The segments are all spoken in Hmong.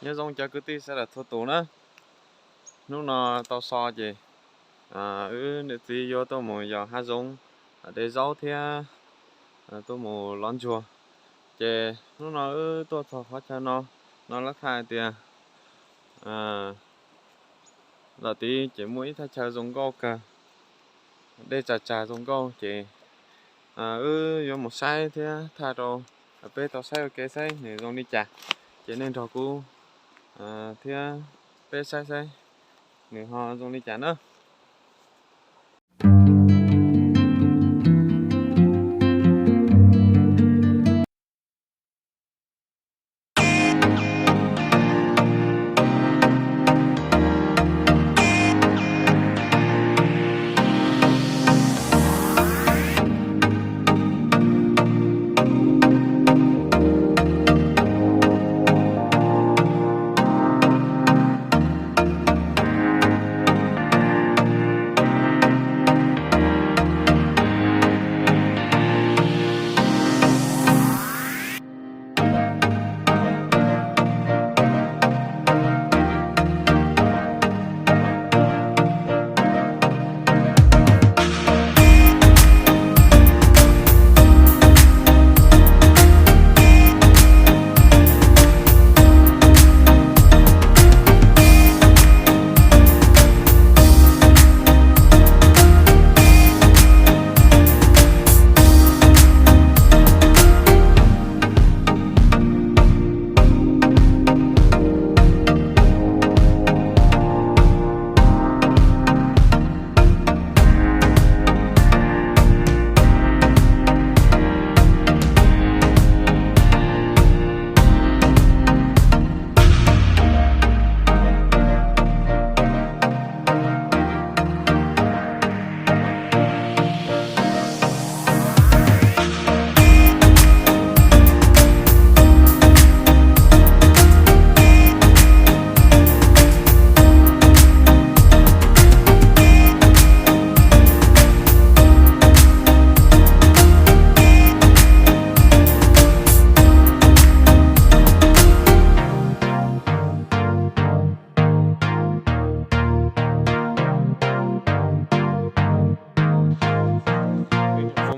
Nyob zoo cov kwv tij sawv daws txhua tus na. Hnub no tau so ces wb niam txiv yuav tuaj mus yos hav zoov, de zaub thiab tuaj mus lov ntsuag. Ces hnub no wb tuaj txog qhov chaw no, no lawv hais tias lawm tid ces muaj ib thaj chaw zoo nkauj kawg, dej tsag tsag zoo nkauj ces wb yuav mus saib thiab thaij rau peb tau saib ua ke saib nws zoo li cas. Ces nej nrog kuv thiab peb saib saib nws ho zoo li cas na.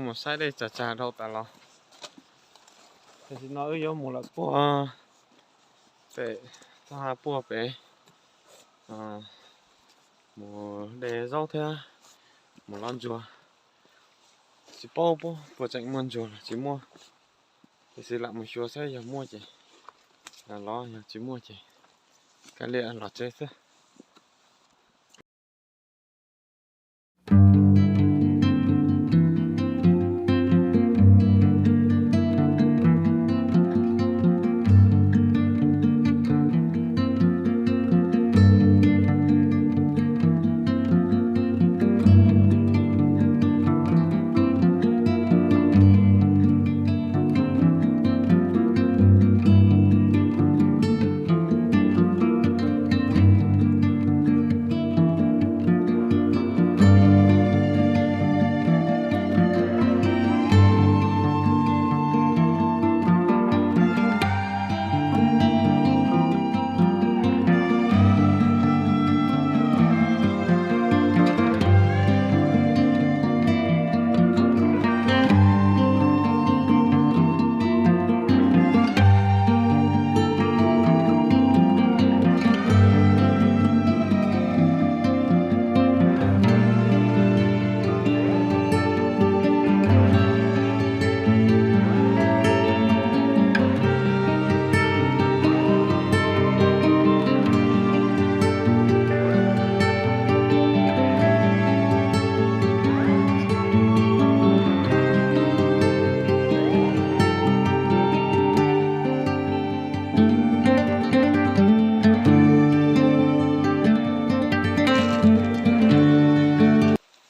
Mus saib dej tsag tsag dhau tas los. Tam sim no wb yuav mus lawm puag pem, txoj hav puag pem, mus de zaub thiab mus lov ntsuag. Tsis paub puas tseem muaj ntsuag los tsis muaj, tiam sis lam mus xyuas saib yog muaj ces lov, yog tsis muaj ces kav liam los tsev xwb.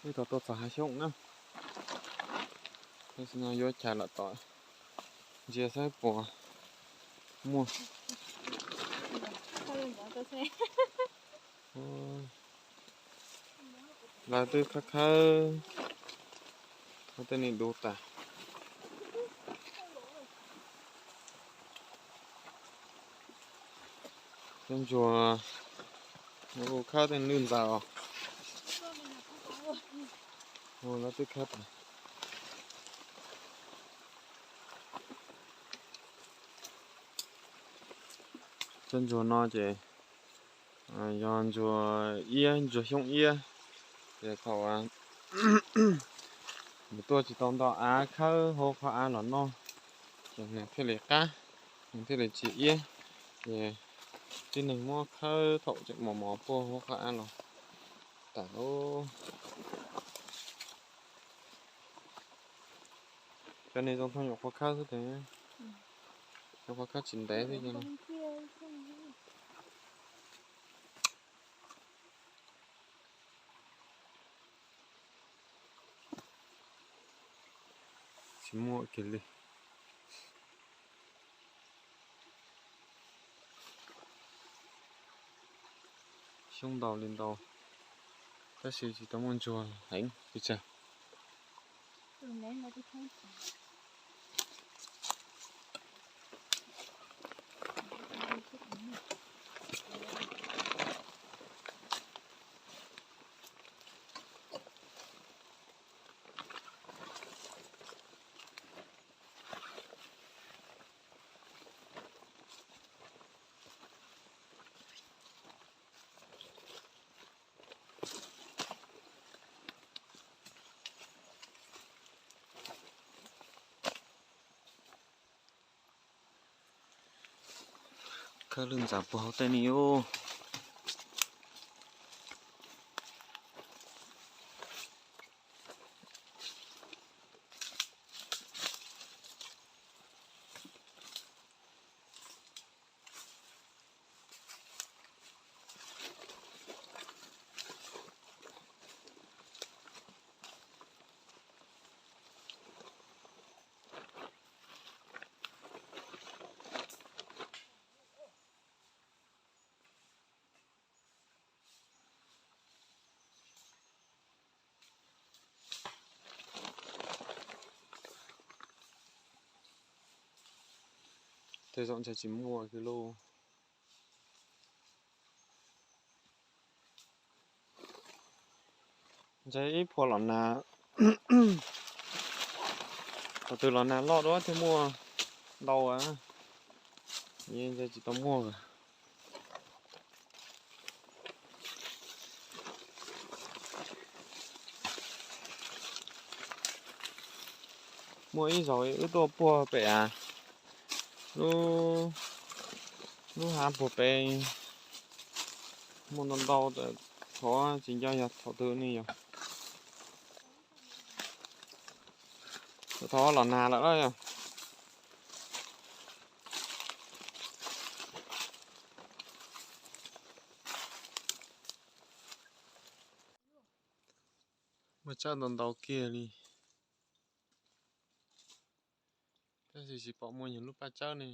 Wb tau tuaj txog hav xyoob na, tam sim no yuav chais los tom ntsia saib puas muaj. Lawv twb khawb khawb, tej nim du tas. Cov ntsuag, khawb tej lwj ntxaws os. Lawv twb khawb tas. Cov ntsuag no ces yog ntsuag iab, ntsuag xyoob iab. Ces thaum mus tuaj tsis tau nto av khawb hauv qhov av los noj, ces nws thiaj li qab, nws thiaj li tsis iab. Ces tib neeg muab khawb thaum tseem mos mos puag hauv qhov av los tas. Cov niag zoo thooj nyuam qhuav khawb xwb ces, nyuam qhuav khawb tsis ntev xwb ces. Tsis muaj kiag li. Xyoob ntau li ntau, tab sis tsis tau muaj ntsuag heev pes tsawg. Khawb lwj ntxaws puag hauv tej ni ub. Tej zaum ntshe tsis muaj kiag lauj. Ntshe ib phuam los nag, thaum twg los nag loj dua thiaj muaj ntau, ntshe tsis tau muaj. Muaj ib zaug wb tuaj puag pem, lub, lub hav puag pem, muaj ntau ntau, thov tsis nco yog thaum twg ne yog. Thov los nag lawm yog. Muaj tsawb ntau ntau kiag li, tab sis tsis pom muaj nyuag lub paj tsawb ne.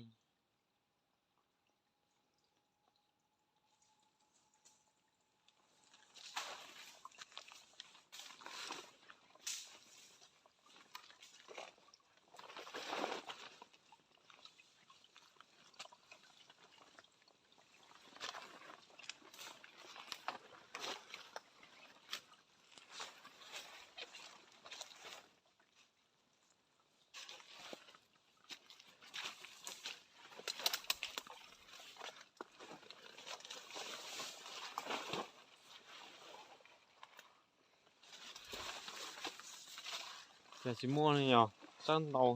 Cas tsis muaj li yog, tsawb ntau.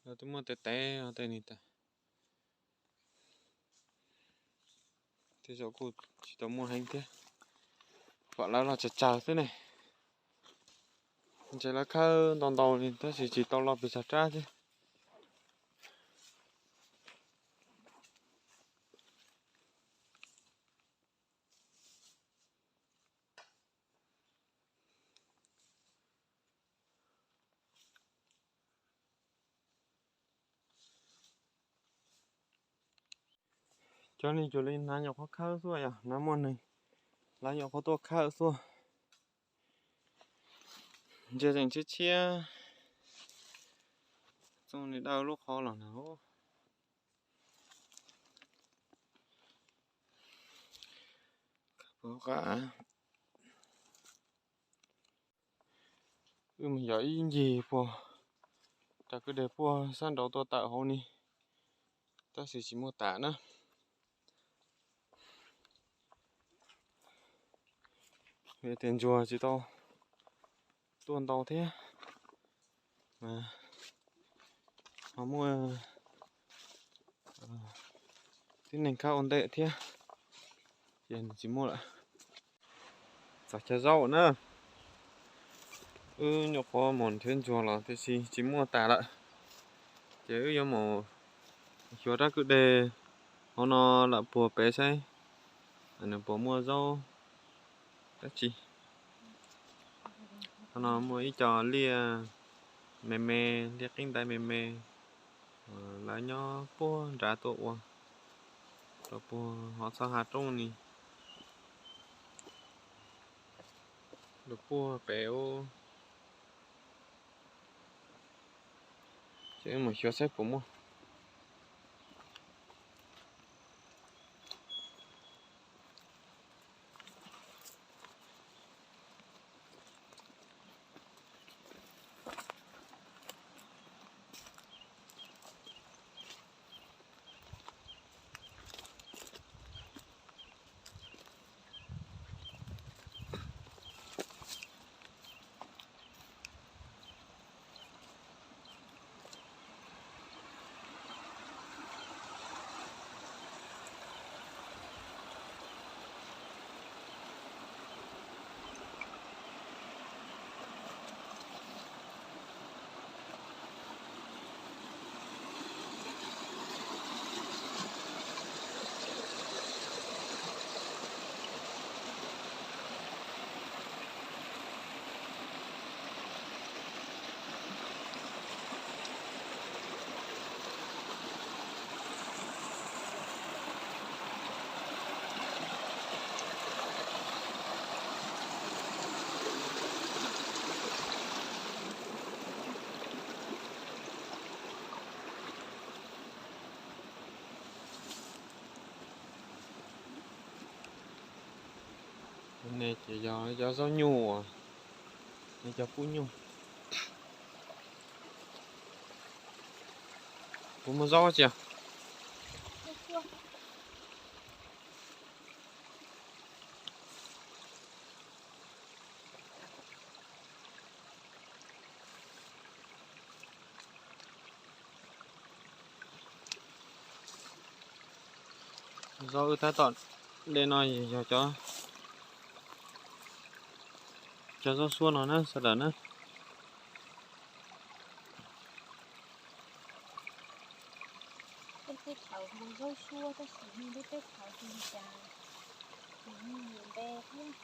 Lawv twb muaj tev tev tej ni tas. Tej zaum kuj tsis tau muaj heev thiab, pom lawv los tsawg tsawg xwb ne. Ntshe lawv khawb ntau ntau li tab sis tsis tau los pes tsawg rab thiab. Cov ni cuag li hnav nyuam qhuav khawb xwb yog hnav muaj neeg, lawv nyuam qhuav tuaj khawb xwb. Ntsia tseem tshiab tshiab, txooj ni dawb lub qhov los na. Wb mus yos ib ncig puag rau kwj deg puag sab nraud tuaj tawm hauv ni, tab sis tsis muaj tas na. Vim tias ntsuag tsis tau tuaj ntau thiab, ho muaj tib neeg khawb ua ntej thiab, ces tsis muaj lawm. Txog chaw zaub na, wb nyuam qhuav mus nrhiav ntsuag los tiam sis tsis muaj tas lawm, ces wb yuav mus xyuas rab kwj deg hauv no lawm puag pem saib nws puas muaj zaub dab tsi. Qhov no muaj ib co liaj me me, liaj qeeb ntais me me, lawv nyob puag nrad tuaj ua rau puag hov txhab hav roob ni, rau puag pem ub. Ces mus xyuas saib puas muaj. Nej ces yog cov zaub nyuj, nej cov kub nyuj. Puas muaj zaub tsi? Zaub wb tab tom de no yog cov, cov zaub suab no na sawv daws na. Tej teb chaws ua zaub suab tab sis nej lub teb chaws tsis li cas, tsis muaj npe thiab.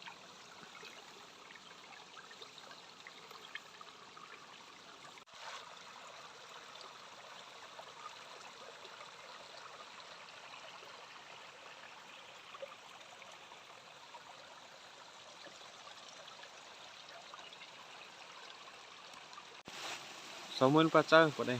Xav muaj ib lub paj tsawb puas de?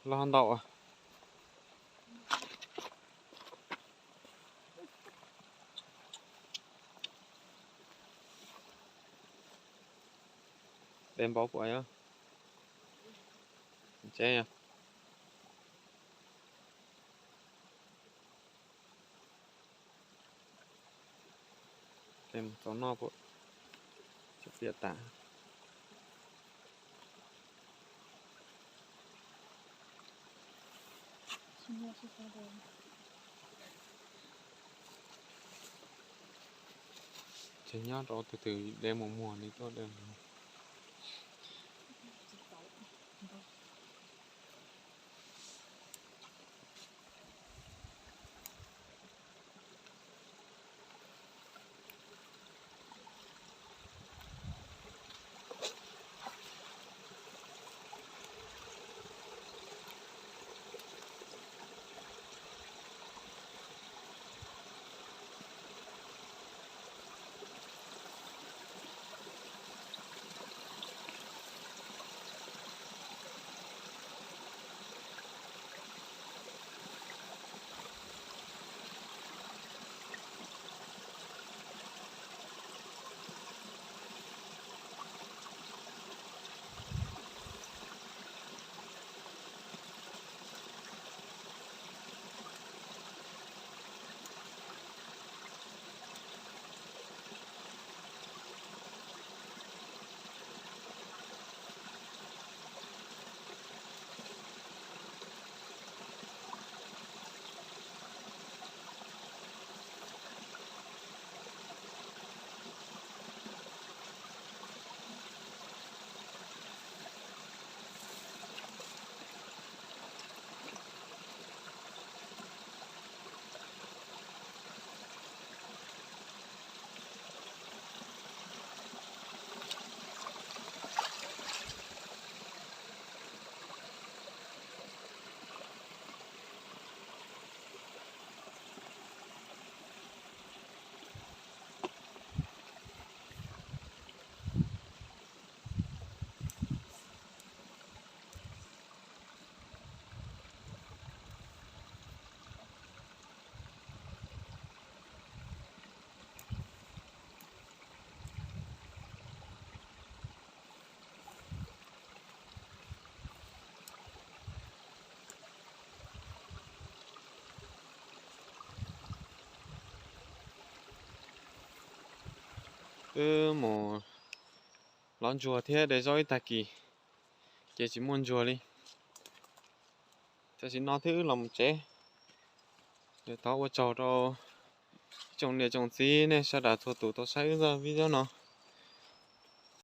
Los ntau. De npaum puas yog? Tseeb yog. Mus txog noj puas tsav piam tas. Ces nyob rau tus twg de mus muag li tuaj de mus. Wb mus lov ntsuag thiab de zaub ib tag kis, ces tsis muaj ntsuag li. Tam sim no thiab wb los mus tsev. Thov ua tsaug rau tsoom niam tsoom txiv nej sawv daws txhua tus tau saib wb zaj video no.